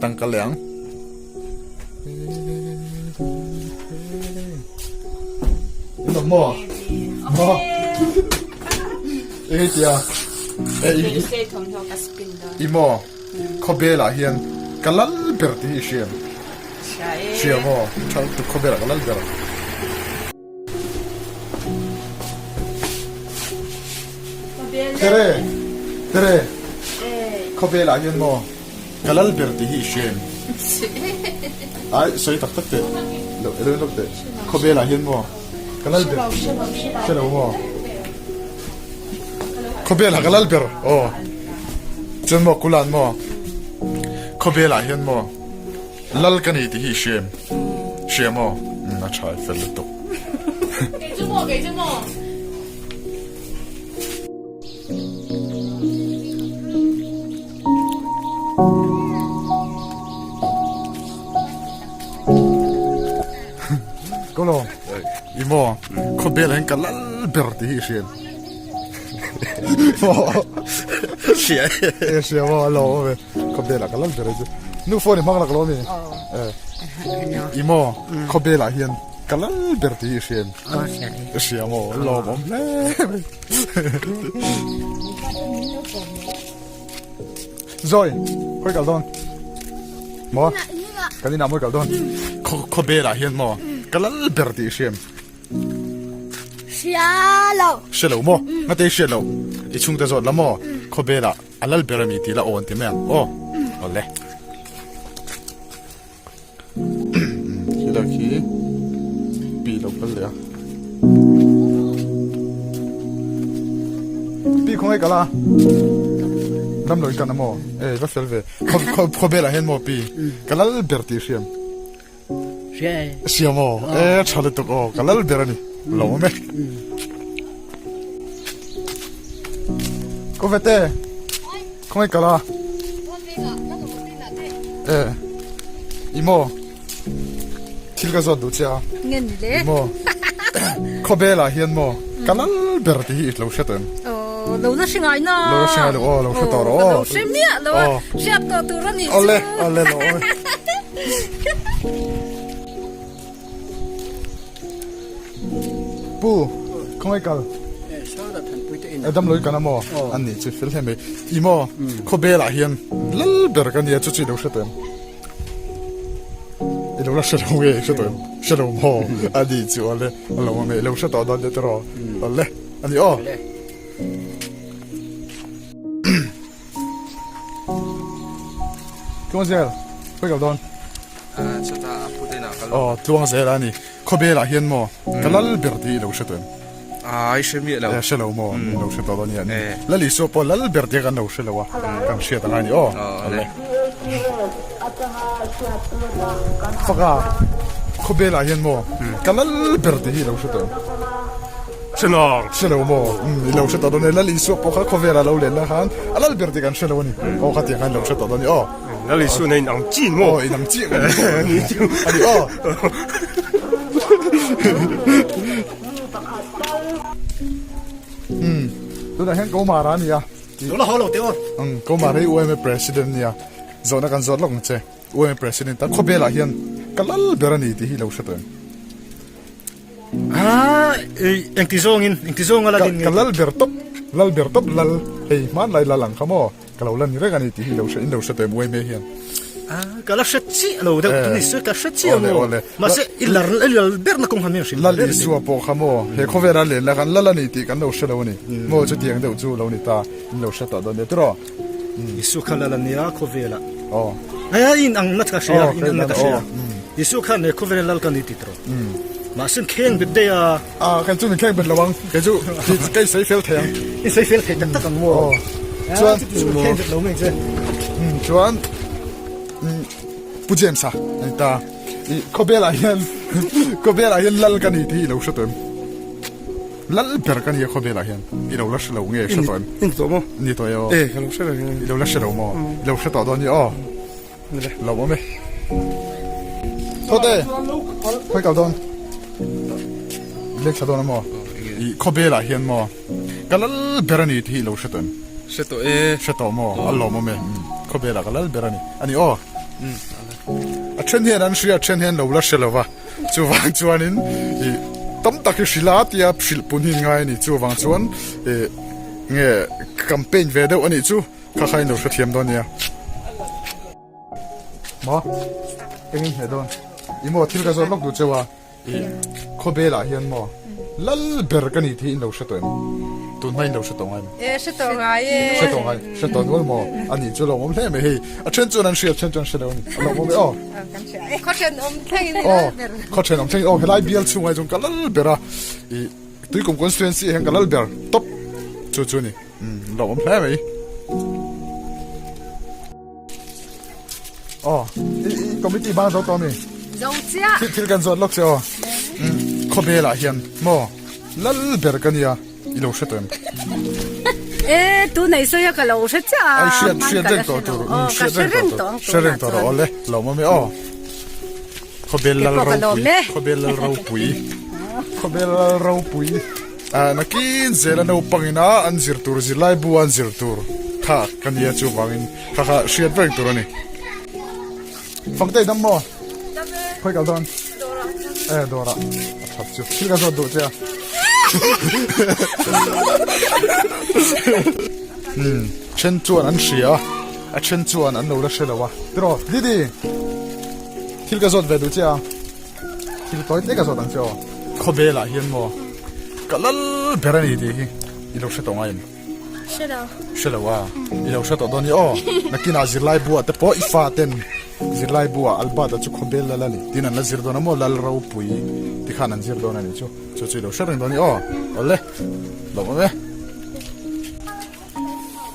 tang kal leh ang. In awm maw? Maw? Eng tia? I maw? Khawbel ah hian ka lal ber tih hi i hria em? Hria maw? Tha lutuk khawbel ah ka lal ber. Tere! Tere! Khawbel ah hian maw ka lal ber tih hi i hria em? Ai sawi tak tak teh. Lo lo lawk teh. Khawbel ah hian maw ka lal ber. Hre lo maw? Khawbel ah ka lal ber aw. Chuan maw Kulan maw khawbel ah hian maw lal ka ni tih hi i hria em? Hria maw? Umm a tha i fel lutuk. Kei chu maw kei chu maw. Ko lo i maw khawbel ah hian ka lal ber tih hi i hria em? Hria e hria maw a lo awm e khawbel ah ka lal ber e chu nu phone i hmang lak lo ami e i maw khawbel ah hian ka lal ber tih hi i hria em hria maw a lawm awm hle mai Zoi khawi kal dawn maw kan inah mawi kal dawn khawbel ah hian maw ka lal ber tih i hria em Hria lo. Hria lo maw? Ngate i hria lo. I chhungte zawt la maw? Khawvelah a lal ber a mi tih la aw an ti mai ang. Aw. Awle. Khila khi pi lo kal leh a. Pi khawngaih kal a. Dam lo i kan a maw? E va fel ve. Khawvelah hian maw pi? Ka lal ber tih i hriam. Siam aw, e tha lutuk aw, ka lal ber a ni, lo awm e. Ko vete, khawngaih kal a. E, i maw, thil ka zawt duh che a. I maw, khawvel ah hian maw, ka lal ber tih hi i lo hre tawh em? Lo la hre ngai na. Lo la hre ngai lo aw, lo hre tawh rawh aw. Lo hre miah lo a, hriat tawh tur a nih chu. Awle, awle lo awm e. Pu, khawngaih kal. E dam loi kan a maw? An nih chu fel hle mai. I maw, khawbel ah hian lal ber ka nia chu chu i lo hre tawh em? I lo la hre lo nge i hre tawh em? Hre lo maw? A nih chu awle, a lo awm e, i lo hre tawh dawn nia tiraw? Awle. A ni aw. Tluang zel, khawi kal dawn? Chutah a pu denah kal. Aw, tluang zel a ni. Khawbelah hian maw ka lal ber tih i lo hre tawh em? Aa, i hre miah lo. E, hre lo maw? Min lo hre tawh dawn nia. Lal Isua pawh lal ber tih kan lo hre lo a, kan hriat ang a ni aw. Awle. Faka, khawbelah hian maw ka lal ber tih hi i lo hre tawh em? Hre lo. Hre lo maw? Umm, i lo hre tawh dawn e. Lal Isua pawh kha khawvela lo len la khan a lal ber tih kan hre lo a ni. Aw khatiang khan i lo hre tawh dawn a ni aw. Lal Isua nen inang chi maw? Aw, inang chi kan ni a ni aw. Umm, tunah hian Komara a ni a. Lo la haw lo teh aw. Umm, Komara hi UMA President a ni a. Zawhna kan zawt lawk ang che. UMA President a khawvelah hian ka lal ber a ni tih hi i lo hre tawh em? Ah, engti zawngin, engti zawnga la din nge? Ka lal ber tawp, lal ber tawp lal, hei hmanlai lal ang kha maw, ka lo la ni reng a ni tih hi lo hre, in lo hre tawh em uaime hian. Ah, ka la hre chiah lo deuh, tuni sawi ka hre chiah maw, mahse i lar, i lal berna kawng han hrim Lal Isua pawh kha maw, he khawvela len la khan lal a ni tih kan lo hre lo a ni, maw chutiang deuh chu lo ni ta, in lo hre tawh dawn nia tiraw. Isua kha lal a nia khawvela. Aw. Ai in ang na ka hria, in ang na ka hria. Isua khan he khawvela lal ka ni ti tawh. Mahse kheng bet daih a. A kei chu min kheng bet lo ang, kei chu kei sawi fel thei ang. I sawi fel thei tak tak ang maw? Aw. Chuan kheng bet lo mai che. Chuan Pu James a ani ta. I khawvelah hian khawvelah hian lal ka ni tih hi i lo hre tawh em? Lal ber ka nia khawvelah hian i lo la hre lo nge hre tawh em? Ni tawh maw? Ni tawh e aw. E ka lo hre reng e. I lo la hre lo maw? I lo hre tawh dawn nia aw. Lo awm e. Thawt e. Khawi kal dawn? Lek thla dawn a maw? I khawvelah hian maw ka lal ber a ni tih hi i lo hre tawh em? Hre tawh e. Hre tawh maw? A lawmawm e. Khawvelah ka lal ber a ni. A ni aw. A then hian an hria, a then hian lo la hre lo va. Chuvang chuanin ih tam tak hi hrilh a tia hrilh pun hi ngai a ni. Chuvang chuan ih nge campaign ve deuh a nih chu kha kha in lo hrethiam dawn nia. Maw? Engin hneh dawn? Ih maw thil ka zawt lawk duh cheu a. Ih, khawvel ah hian maw lal ber ka ni tih in lo hre tawh em? Tun hma in lo hre tawh ngai em? E, hre tawh ngai e. Hre tawh ngai, hre tawh nual maw? A nih chu lawmawm hle mai hei. A then chuan an hria, a then chuan hre lo a ni. A lawmawm e aw. Kan hria e. Khaw thenawm thlengin i lal ber. Aw, khaw thenawm thlengin aw helai bial chhungah hi chuan ka lal ber a. Ih, Tuikum constituency ah hian ka lal ber tawp chu chu a ni. Umm, lawmawm hle mai. Aw, i i committee bang zo tawh a mi? Zo chiah. Thil thil kan zawt lawk che aw. Khawvel ah hian maw lal ber ka nia i lo hre tawh em? E tu nei sawi a ka lo hre chiah a. Ai hriat hriat reng tawh tur. Aw ka hre reng tawh ang Hre reng tawh rawh awle lawm awm e aw. Khawvel lal ropui khawvel lal ropui khawvel lal ropui. Nakin zela naupangin a an zir tur zirlai bu a an zir tur kha ka nia chuvangin kha kha hriat reng tur a ni. Fangte dam maw? Dam e. Khawi kal dawn? Dawrah. E dawrah a that chu thil ka zawt duh che a. Hmm then chuan an hria a a then chuan an lo la hre lo a tiraw Didi thil ka zawt ve duh che a. Thil tawi tlek a zawt ang che aw. Khawvel ah hian maw ka lal ber a ni tih hi i lo hre tawh ngai em? Hre lo. Hre lo a, i lo hre tawh dawn i aw. Nakinah zirlai buah te pawh i fa ten zirlai buah Albert-a chu khawvel lal a ni tiin an la zir dawn a maw lal ropui ti khan an zir dawn a ni chu. Chu chu i lo hre reng dawn i aw. Awle, lawm awm e.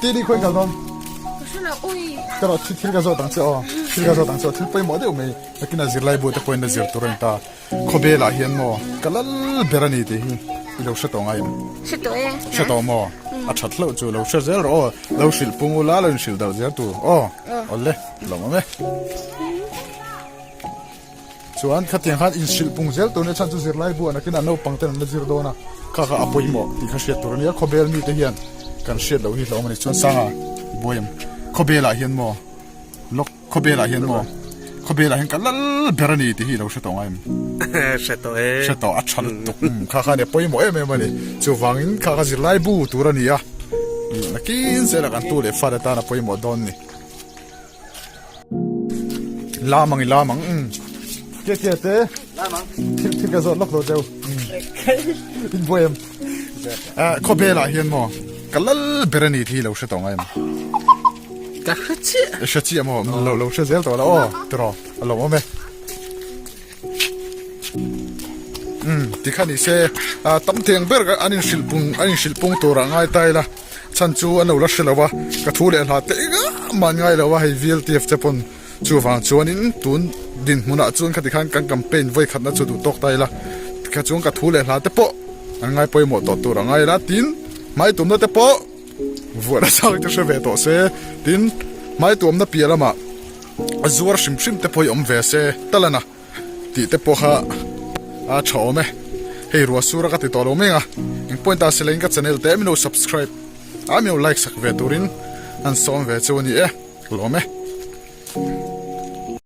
Ti ni khawi kal dawn? Ka hre lo, ui. Ka rawh thil ka zawt ang che aw. Thil ka zawt ang che aw, thil pawimawh deuh mai. Nakin a zirlai bu te pawhin a zir tur a ni ta. Khawvel ah hian maw ka lal ber a ni tih hi i lo hre tawh ngai em? Hre tawh e. Hre tawh maw? A that hlauh chu lo hre zel rawh aw. Lo hrilh pung ula lo inhrilh darh zel tur aw. Awle, lawm awm e. Chuan khatiang khan inhrilh pung zel tur nia chhan chu zirlai buah nakin a naupang ten an la zir dawn a, kha kha a pawimawh tih kha hriat tur a nia, khawbel mite hian kan hriat loh hi hlauhawm a ni. Chuan Sanga i buai em? Khawbelah hian maw lawk khawbelah hian maw khawbelah hian ka lal ber a ni tih hi i lo hre tawh ngai em? Hre tawh e. Hre tawh a tha lutuk kha kha nia pawimawh em em a ni. Chuvangin kha kha zirlai bu tur a ni a, nakin zela kan tu leh fate tan a pawimawh dawn ni. Lam ang i lam ang umm ke ke te thil thil ka zawt lawk lo cheu in buai em eh khawvel ah hian maw ka lal ber a ni thi lo hre tawh ngai em ka hre chiah hre chiah maw lo lo hre zel tawh la aw tiraw a lo awm e umm tikhan ni se tam theng ber an inhrilh pung an inhrilh pung tur ah ngai ta ila chhan chu an lo la hre lo a ka thu leh hla te engah mah an ngai lo a hei VLTF te pawn chuvang chuanin tun dinhmunah chuan khati khan kan campaign vawi khatna chu duh tawk ta ila tikha chuan ka thu leh hla te pawh an ngai pawimawh tawh tur a ngai ila tin hmai tumna te pawh vuah nasa te hre ve tawh se tin hmai tuamna piah lamah a zuar hrim hrim te pawh hi awm ve se talana tih te pawh kha a tha awm e hei ruah sur a ka ti tawh lo meng a eng point ah selain ka channel te min lo subscribe a min lo like sak ve turin an sawm ve chu a ni e lawm e.